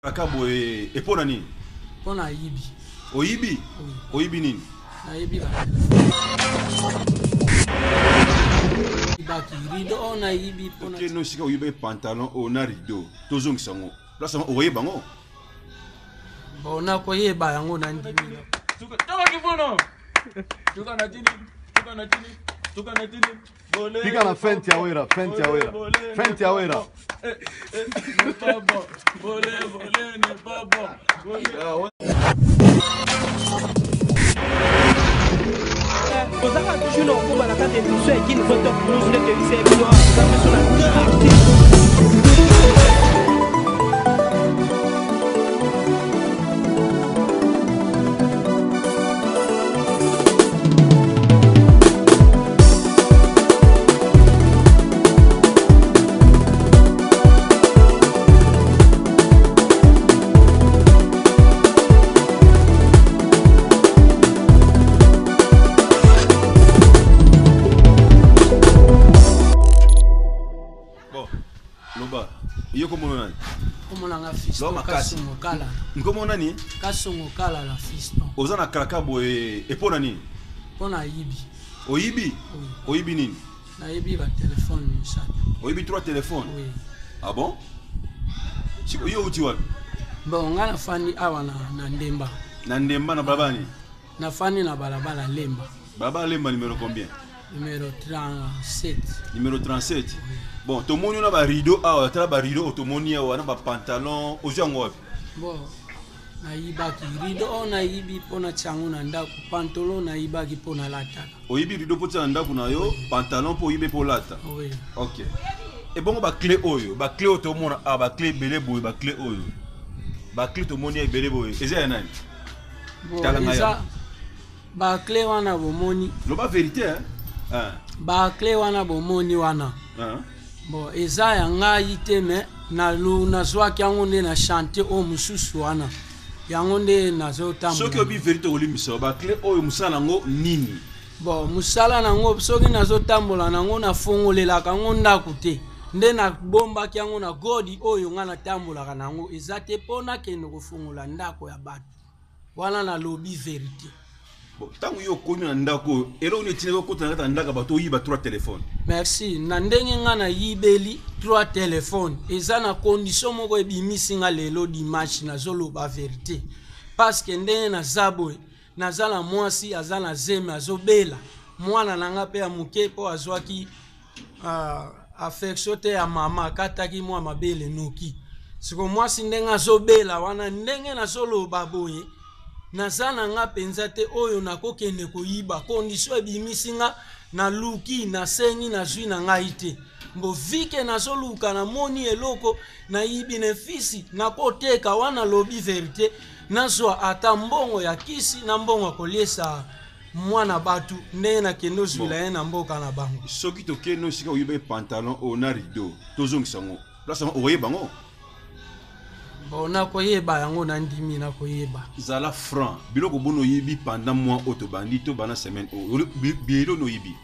Kaka boye epo na nini? Mpo na yibi. Oyibi? Oui. Oyibi nini? Nayebi ba baki rideau oyo nayibi mpo na Okende esika oyibi pantalon oyo na rideau tozongisa yango place yango okoyeba yango. Bon, nakoyeba yango na ndimi. Pika na fente ya wera, fente ya wera, fente ya wera. Ozaka toujours na okoma na kati ya émission ya Kin Vote Top News nde toyebisa ye bino aza biso na deux artistes. Bon, loba yo komona nani? Komona nga fiston Kasongo Kalala. Nkomo nani? Kasongo Kalala fiston. Oza na kraka boye epo na nini? Mpo na yibi. Oyibi? Oui. Oyibi nini? Nayebi ba telefone misato. Oyibi trois téléphones? Oui. Ah bon? Siko yo uti wapi? Bon, nga nafandi awa na, na Ndemba. Na Ndemba na balabala nini? Nafandi na balabala Lemba. Balabala Lemba numéro combien? Numéro 37. Numéro 37. Oui. Bon, tomoni na ba rideau awa, tala ba rideau tomoni awa na ba pantalon, ozwi yango wapi? Bon, nayibaki rideau oyo nayibi mpo natia yango na ndako, pantalon nayibaki mpo nalataka. Oyibi rideau mpo tia na ndako na yo, pantalon mpo oyibi mpo olata. Oui. Ok. Ebongo ba clé oyo, ba clé oyo tomona ah ba clé ebele boye, ba clé oyo. Ba clé tomoni ebele boye, eza ya nani? Bon, Tala ngai eza awa. ba clé wana bomoni. Loba vérité hein. Ah. Ba clé wana bomoni wana. Ah. Bon, eza ya ngai te mais nazwaki yango nde na chantier oyo mosusu wana. Yango nde nazotambola. Soki obi vérité okolimisa ba clé oyo mosala yango nini? Bon, mosala nango soki nazotambola nango nafongolelaka yango ndako te. Nde nabombaki yango na godi oyo ngai natambolaka nango eza te mpo nakende kofongola ndako ya bato. Wana nalobi vérité. Bon, ntango yo okomi na ndako oyo eloko nini etindaki okota na kati ya ndako ya bato oyiba 3 telefone? Merci. Na ndenge nga nayibeli 3 telefone eza na condition moko ebimisi nga lelo dimanche, nazoloba vérité parce que ndenge naza boye, naza na mwasi aza na zemi azobela, mwana na nga mpe ya moke mpo azwaki affection te ya mama, akataki mwa mabele noki. Siko mwasi ndenge azobela wana, ndenge nazoloba boye, naza na nga mpenza te oyo nakokende koyiba. Condition ebimisi nga, naluki, nasengi, nazwi na ngai te. Mbo vike nazoluka, namoni eloko, nayibi na mfisi, nakoteka wana lobi verite, nazwa ata mbongo ya kisi na mbongo ya koliesa mwana batu ndenge nakende ozwila ye na mboka na bango. Soki tokende esika oyiba pantalon oyo na rideau, tozongisa yango place yango okoyeba yango? Bon, nakoyeba yango, nandimi nakoyeba. Zala franc, biloko boni oyibi pendant mois oyo tobandi to banda semaine oyo, bilo oyibi?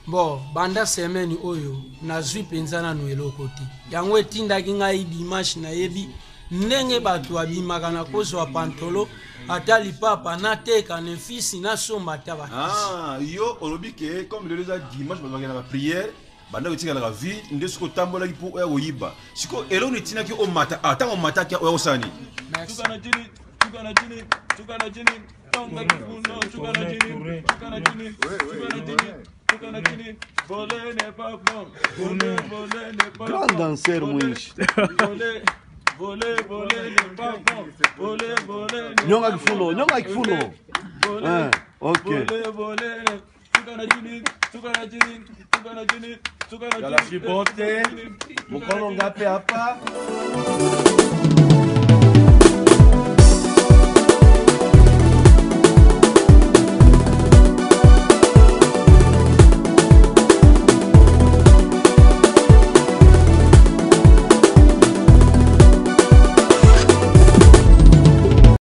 Bon, banda semaine oyo nazwi mpenza nanu eloko te. Yango etindaki ngai dimanche, nayebi ndenge bato babimaka na kozwa pantolo ata lipapa nateka na mfisi nasomba ata bakisi. Ah, yo olobi ke comme lelo eza dimanche bato bakenda ba prière, bandako etikalaka vide, nde soki otambolaki mpo oya koyiba. Sikoyo eloko etinaki omata, ah, ntango omataki oya kosala nini? Merci. Grand danseur Mwinshi. Nyonga kifuno, nyonga kifuno. Hein, ok. Galaxy Bote, Mukono ngape hapa.